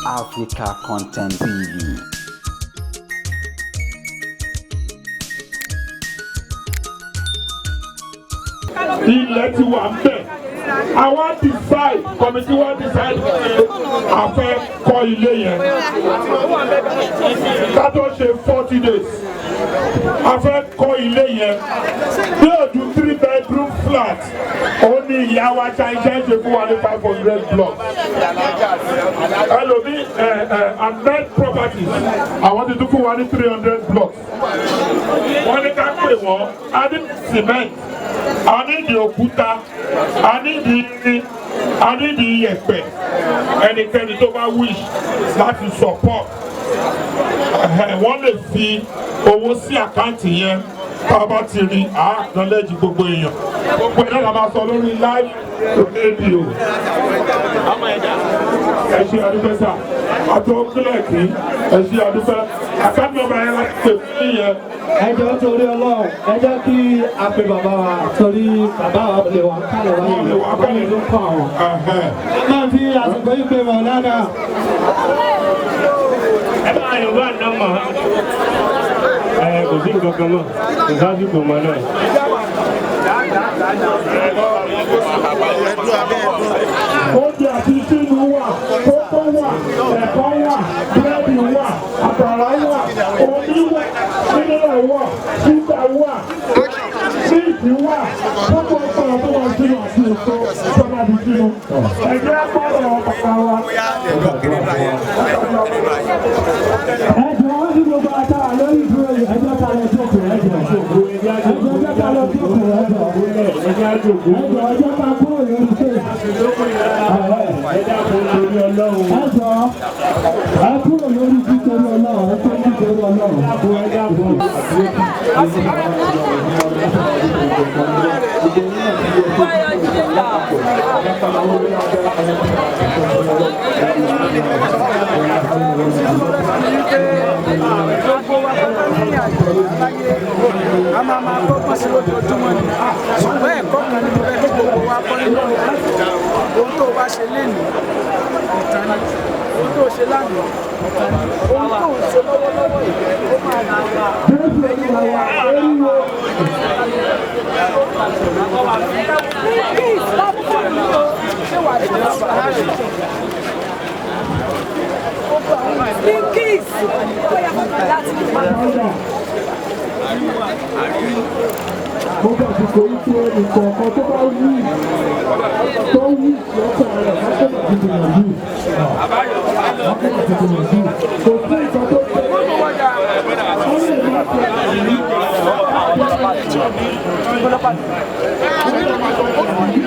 Africa Content TV. Ilẹ̀ ti wà ń bẹ̀. Àwa decide, committee wa decide pé a fẹ́ kọ́ ilé yẹn ká tó ṣe 40 days. A fẹ́ kọ́ ilé yẹn bí òdu three bedroom flat. Ó ní ìyá wa ṣáìṣẹ́ ṣe fún wa ní 500 blocks. Ẹlòmí ẹ ẹ Ahmed Properties, àwọn ti tún fún wa ní 300 blocks. Wọ́n ní ká pè wọ́n. A ní cement, a ní ìdí òkúta, a ní ìdí irin, a ní ìdí iyẹ̀pẹ̀. Ẹnikẹ́ni tó bá wish láti support, wọ́n lè fi owó sí account yẹn. Tá a bá ti rí a acknowledge gbogbo èèyàn. Gbogbo ẹ̀ náà la máa sọ lórí live radio. Ẹ ṣe àdúpẹ́ sà, àtọ́ kílẹ̀ kí ẹ ṣe àdúpẹ́. Account number yẹn láti pè fún yẹn. Ẹ jọ̀ọ́, torí Ọlọ́run, ẹ jẹ́ kí a pe bàbá wa, torí bàbá wa lè wà kálẹ̀ wáyé, bàbá mi ló kọ́ àwọn. Máa fi àsìkò yìí pé Mọ̀lánà. Ẹ bá Yorùbá náà mọ̀ ẹ, kò sí nǹkan kan mọ́, kò sásìkò mọ́ náà. Oúnjẹ àti sínú wà, kókó wà, ẹ̀kọ́ wà, búrẹ́dì wà, àkàrà wà, omi wà, mineral wà, ṣúgà wà, mílìkì wà, gbogbo ọ̀pọ̀ tó wà sínú àti èso tó bá di sínú. Ẹ̀jẹ̀ gbọ́dọ̀ bàbá wa. Ẹ jọ̀ọ́, wọ́n ní gbogbo àtàwà lórí ìdúró yìí, ẹ jẹ́ ká lọ jókòó, ẹ jọ̀ọ́. Ẹ jọ̀ọ́, ẹ jẹ́ ká lọ jókòó, ẹ jọ̀ọ́. Ẹ jẹ́ àjòkó. Ẹ jọ̀ọ́, ẹ jẹ́ ká kúrò lórí stage. Ẹ dákun, torí Ọlọ́run. Ẹ jọ̀ọ́, ẹ kúrò lórí títorí Ọlọ́run, ẹ tó títorí Ọlọ́run. Ẹ dákun. Gbogbo wa pátá ní àjò láyé, a máa máa kọ́kọ́ sí lójoojúmọ́ ni, ṣùgbọ́n ẹ̀kọ́ kan ní mo fẹ́ kí gbogbo wa kọ́ nínú ohun tó o bá ṣe lénìí, ìtàn ni. Ohun tó o ṣe lánàá, ìtàn ni. Ohun tó o ṣe lọ́wọ́lọ́wọ́ yìí, ó máa dùn. Jésù Olúwa wa, oríwo. Ṣé wàá ṣe lọ́wọ́? Pinkis láti Padà. Mo gbàgbọ́ wípé nǹkan tó bá wù tó wù lọ́kàn rẹ̀ láti gbìyànjú. Láti gbìyànjú. Kò sí nǹkan tó tẹ̀. Ó lè má tẹ̀ àyè.